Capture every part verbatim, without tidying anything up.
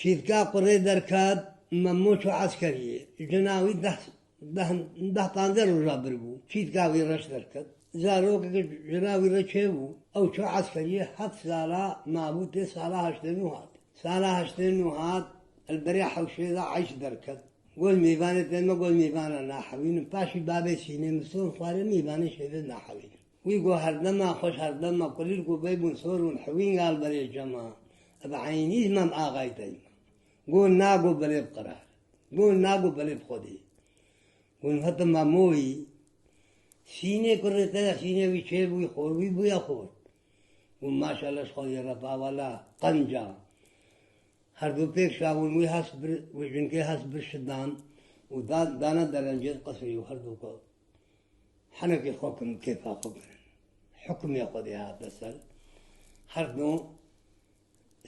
Çîtka qurê derket, Memo çû eskeriyê. Jina wî deh, deh, deh panzdeh roja bir bû. Çîtka wî reş derket. Zarokek jina wî re çêbû. Ew çû eskeriyê, heft sala mabû tê sala heştê nû hat. Sala heştê nû hat, li berê hewşê de eyş derket. Got, mêvanê tên me, got, mêvana nahewînin. Paşî babê Sînê min sor xwarê mêvanê şêvê nahewînin. Wî got, herdema xweş, herdema kulîlk û beybûn sor û hewîn gal berê cema. Bi eynî Mem Axay tey me. Got, na, got, belê bi qerar. Got, na, got, belê bi Xwedê. Got, heta Memoyî. Sînê kurê te ye, Sînê wî çêbûyî xor, wî bûye xor. Got, maşallah, ji Xwedê re pa wela qenca. Her du pêk şawin wî hest bir, wî jinkê hest bir şidan û da-, dane derencê qesrê û her du ku henekê xwe kin, kêfa xwe kirin. Hukmê Xwedê hate ser. Her du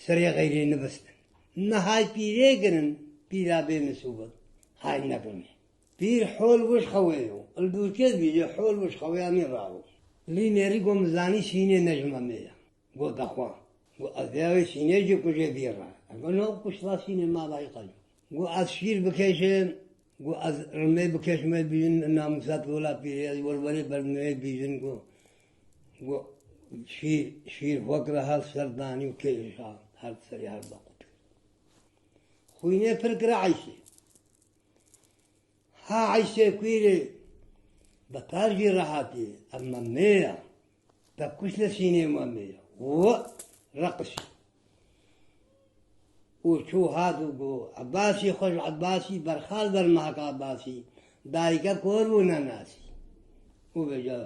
serê xeyrê nibistin. Nihay pîrê kirin, pîra bê misûbet. Hay nekirin. Pîr hol wişxewê yo. Li dûrkê dibîje hol wişxewê anî rawo. Lî nêrî got, min zanî Sînê ne ji me mê ye. Got, daxwa. Got, ez dêya wê Sînê jî kujê bî re. Ego no kuşla Sînê ma dayî qeco. Got, ez şîr bikêşim. Got, ez rimê bikêşim wê bîjin, namûsa tu wila pîrê, ez werwerê berdimê bîjin. Got, got, şîr, şîr wek re her ser danî û kêşa her serê her de qut. Xwînê pir kire eyşê. Ha eyşê kûrê, betar jî rehatî, ev Memê ya. Te kuşt li Sînê Memê ya. Wi reqişî. Û çû hat û got, Ebasî, xweş Ebasî, berxal ber mehek Ebasî. Dayike kor bû nenasî. Û vêca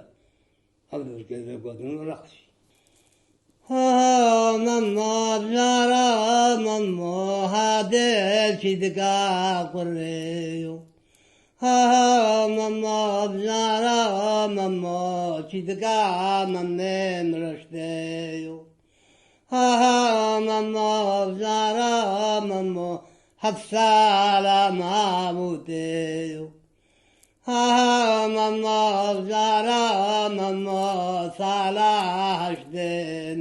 Ew dûrkê vê gotin û reqsî. Ha, ha, Memo, cara, Memo, hadê çîdika kurê yo. Ha, ha, Memo, cara, Memo, çîdika Memê min reştê yo. Ha, ha, Memo, cara, Memo, heft sala mabû tê yo. Ha, ha, Memo, cara, Memo, sala heştê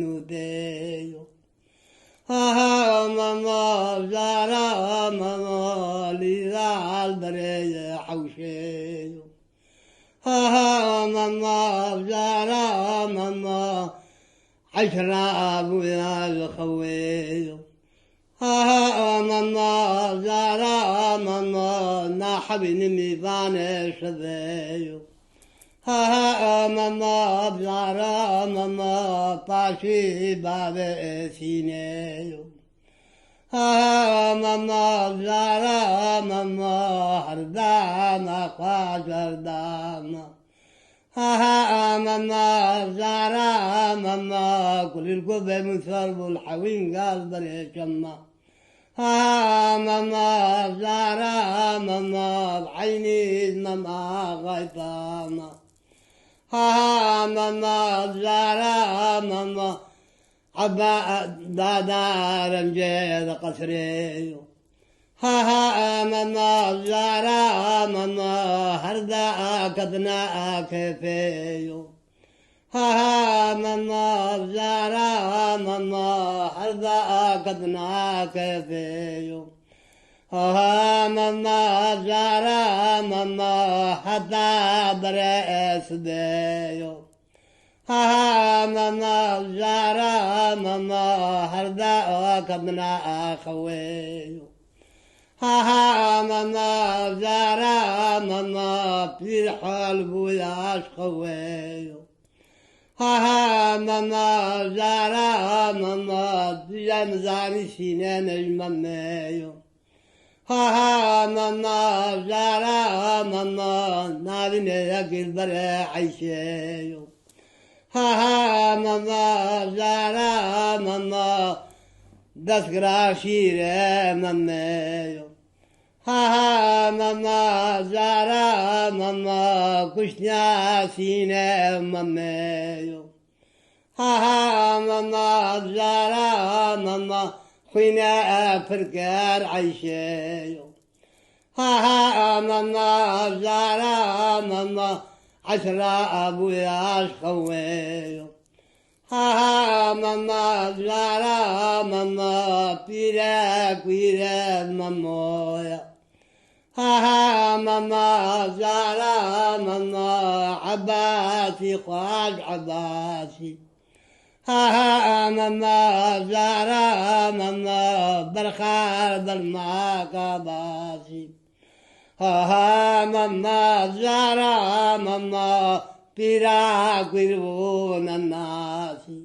nû tê yo. Ha, ha, Memo, cara, Memo, lîzal berê hewşê yo. Ha, ha, Memo, cara, Memo, eşra bûya li xewê yo. Ha, ha, Memo, cara, Memo, nahewînim îvanê şevê yo. Ha, ha, Memo, cara, Memo, paşî bavê Sînê yo. Ha, ha, Memo, cara, Memo, herdama xweş herdama. Ha, ha, Memo, cara, Memo, kulîlko bê min sor bû li hewîn gal berê çema. Ha, ha, Memo, cara, Memo, bi eynî Memo xaytama. Ha, ha, Memo, cara, Memo, eba dada rencê di qesrê yo. Ha, ha, Memo, cara, Memo, her da ketina kêfê yo. Ha, ha, Memo, cara, Memo, her da ketina kêfê yo. Ha, ha, Memo, cara, Memo, heta berê sibê yo. Ha, ha, Memo, cara, Memo, her da ketina xewê yo. Ha, ha, Memo, cara, Memo, pîr hol bûya ji xewê yo. Ha, ha, Memo, cara, Memo, tu jî em zanî Sînê ne ji Memê yo. Ha, ha, Memo, cara, Memo, navînê yekî li berê eyşê yo. Ha, ha, Memo, cara, Memo, destgira şîrê Memê yo. Ha, ha, Memo, cara, Memo, kuştiya Sînê Memê yo. Ha, ha, Memo, cara, Memo, xwînê pir kir eyşê yo. Ha, ha, Memo, cara, Memo, eşra bûya ji xewê yo. Ha ha mama zara mama pîre pîre mamoya. Ha ha mama zara mama Ebasî xwaj Ebasî. Ha ha mama zara mama berxer bermak Ebasî. Ha ha mama zara mama pîra kuyr bû nenasî.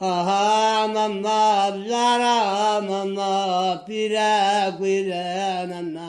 Ha ha mama zara mama pîra kuyr nenasî.